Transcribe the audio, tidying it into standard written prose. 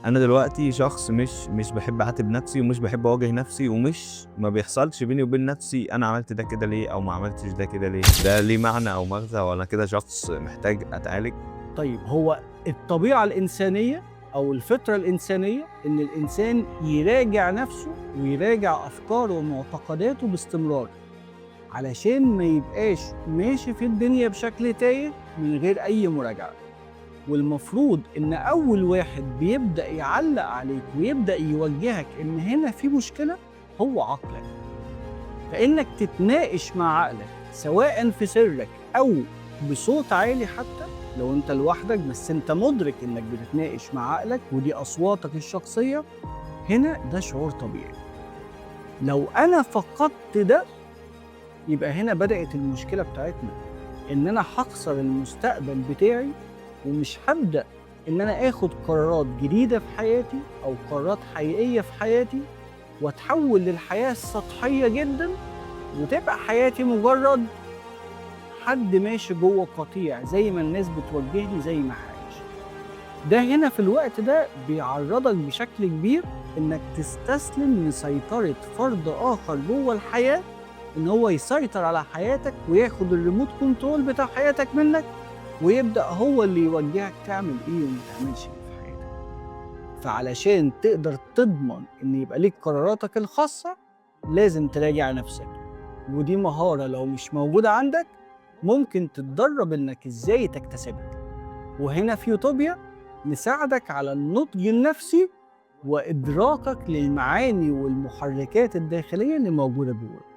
أنا دلوقتي شخص مش باحب أعاتب نفسي، ومش باحب أواجه نفسي، ومش ما بيحصلش بيني وبين نفسي أنا عملت ده كده ليه أو ما عملتش ده كده ليه، ده ليه معنى أو مغزى وأنا كده شخص محتاج أتعالج؟ طيب، هو الطبيعة الإنسانية أو الفطرة الإنسانية إن الإنسان يراجع نفسه ويراجع أفكاره ومعتقداته باستمرار، علشان ما يبقاش ماشي في الدنيا بشكل تايه من غير أي مراجعة. والمفروض إن أول واحد بيبدأ يعلق عليك ويبدأ يوجهك إن هنا في مشكلة هو عقلك. فإنك تتناقش مع عقلك سواء في سرك أو بصوت عالي، حتى لو أنت لوحدك، بس أنت مدرك إنك بتتناقش مع عقلك ودي أصواتك الشخصية، هنا ده شعور طبيعي. لو أنا فقدت ده يبقى هنا بدأت المشكلة بتاعتنا، إن أنا هخسر المستقبل بتاعي ومش هبدأ إن أنا آخد قرارات جديدة في حياتي أو قرارات حقيقية في حياتي، وأتحول للحياة السطحية جدا، وتبقى حياتي مجرد حد ماشي جوه قطيع زي ما الناس بتوجهني زي ما عايش. ده هنا في الوقت ده بيعرضك بشكل كبير إنك تستسلم لسيطرة فرد آخر جوه الحياة، إن هو يسيطر على حياتك وياخد ال remote control بتاع حياتك منك، ويبدأ هو اللي يوجهك تعمل إيه وما تعملش إيه في حياتك. فعلشان تقدر تضمن إن يبقى ليك قراراتك الخاصة لازم تراجع نفسك، ودي مهارة لو مش موجودة عندك ممكن تتدرب إنك إزاي تكتسبها. وهنا في يوتوبيا نساعدك على النضج النفسي وإدراكك للمعاني والمحركات الداخلية اللي موجودة جواك.